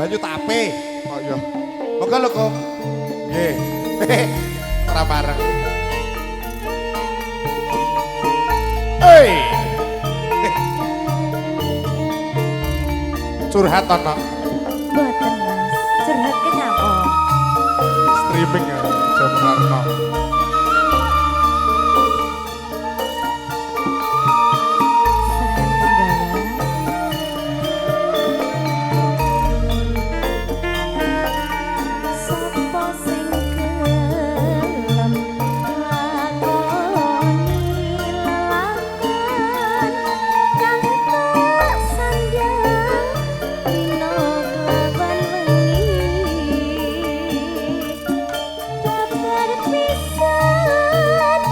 Banyu tape. Oh iya. Monggo lho, Kong. Nggih. Ora bareng. Hei. Curhat ana. Mboten, Mas. Curhat ke nyapa? Streaming ya, Jaman Arno. Serangan penggawa. Sopo sing gelem nglakoni lelakon kang tak sandang dina kelawan wengi, babar pisan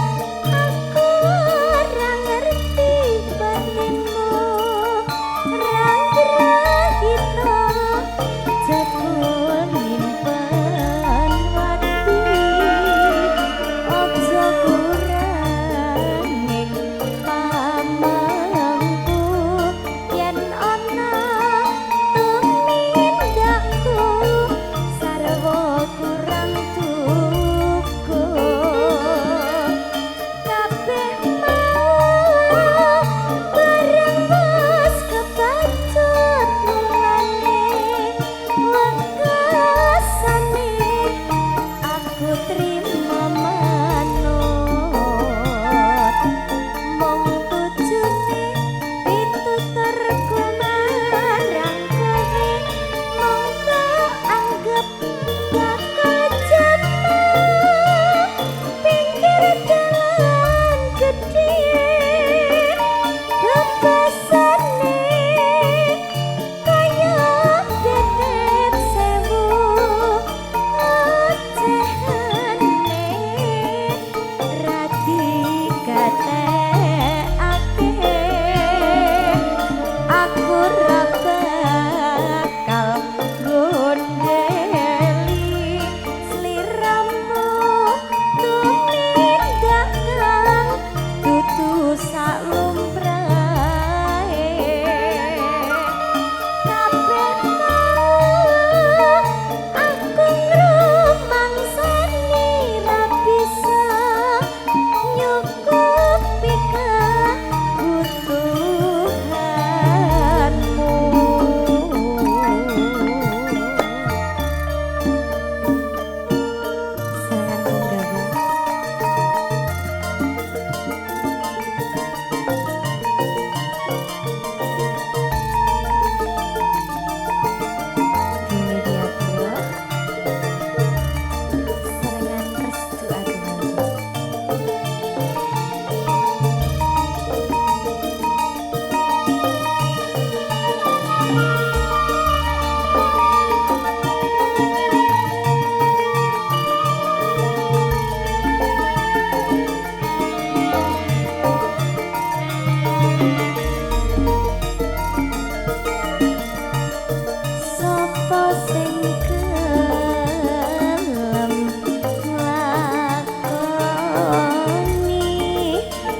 aku ora ngerti batinmu, ra ngrahita jebul nyimpen wati. Aja kurang ing pamangku yen ana tumindakku sarwa kurang tuku. Kabeh mau bareng wis kebacut, mulane wekasane aku trimo manut. Mung tujune pituturku marang kowe mung tak anggep bakal jamak pinggir dalan gedhe, bebasane kaya bedet sewu ocehane ra digatekake. Aku ra bakal gondeli sliramu tumindak kang dudu saklumprahe. Kabeh mau aku ngrumangsani ra bisa nyukupi kabutuhanmu. Serangan penggawa. Dewi Wiagro. Serangan Restu Agung. Sopo sing gelem nglakoni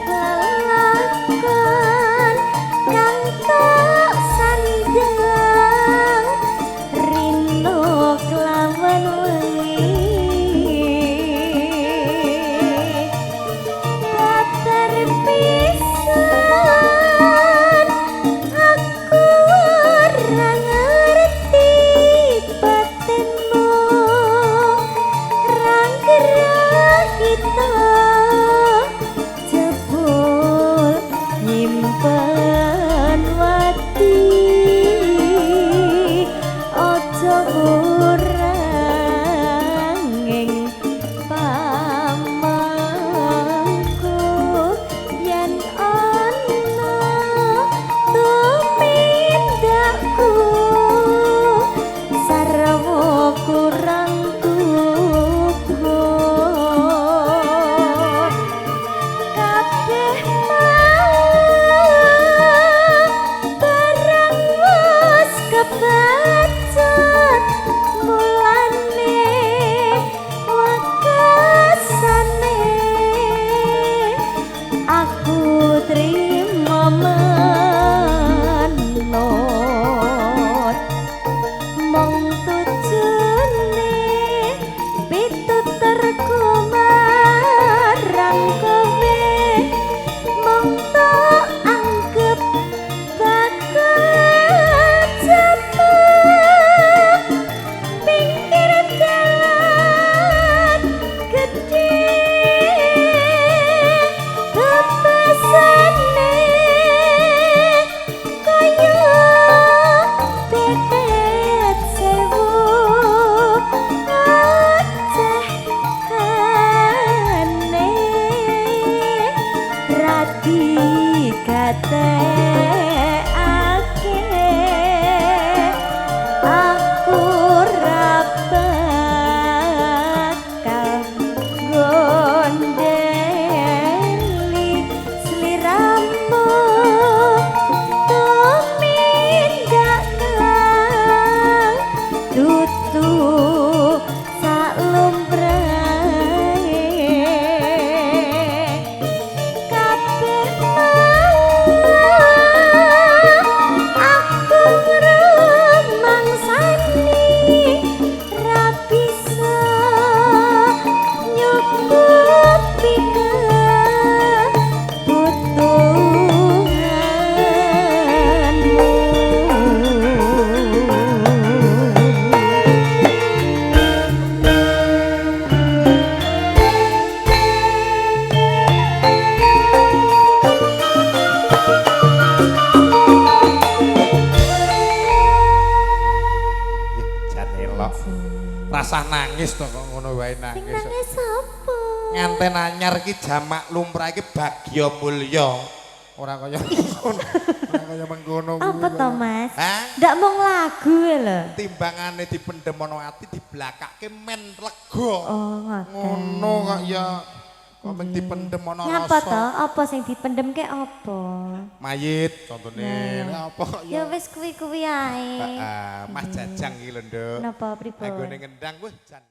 lelakon kang tak sandang rino kelawan wengi, babar pisan aku ora ngerti batinmu, ra ngrahita jebul nyimpen wati. Aja kurang ing pamangku yen ana tumindakku sarwa kurang tuku. Kabeh mau barang wis kebacut, mulane wekasane aku trimo manut. Mung Rasah nangis to, kok ngono wae Sing nangis. nangis sapa? Nganten anyar iki jamak lumrah iki bagya mulya. Ora kaya ngono. Ora kaya mengkono kuwi. Apa to, Mas? Hah? Ndak mung lagu e lho. Timbangane dipendhem ana ati, diblakake men lega. Oh, ngoten. Ngono kok ya, kok mung dipendhem ana Nyapa rasa. to? Apa sing dipendhem ke apa? Mayit contone. Lah, apa kok Ya ya. wis kuwi-kuwi ae. Heeh, Mas Jajang iki lho, Nduk. Napa pripun? Anggone ngendang wis jan.